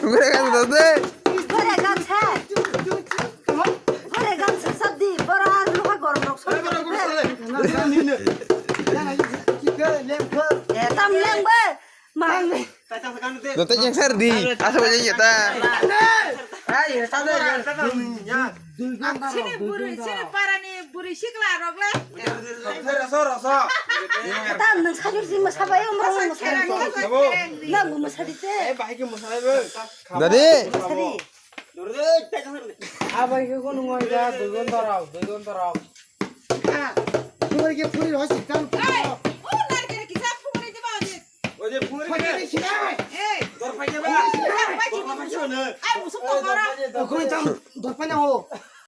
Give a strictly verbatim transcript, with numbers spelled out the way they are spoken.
Bore gansa dode. Bore gansa. Bore gansa sabdi. Bora luha gorom rok soi. Eh, tam leng be. Mang. Dote yang serdi. Asa baca ya ta. Ai, satu ya. Sini buri, sini parani buri sikla rok le. Rasa, rasa. Tam nang sajur si masabai umrong masabai. Nang masadite. Eh, bahai ke masabai be. Dadi. Masadi. Abai ke kono ngoi da, duigon dorok, duigon dorok. Puri ke puri hoy sikang. Ei, o narikere kisa puri diba ojit. Oje puri ke. Ei. Dor phai ke ba. Dor phai ke ba. Ai, musuk to mara. Koi tam, dor phai na ho.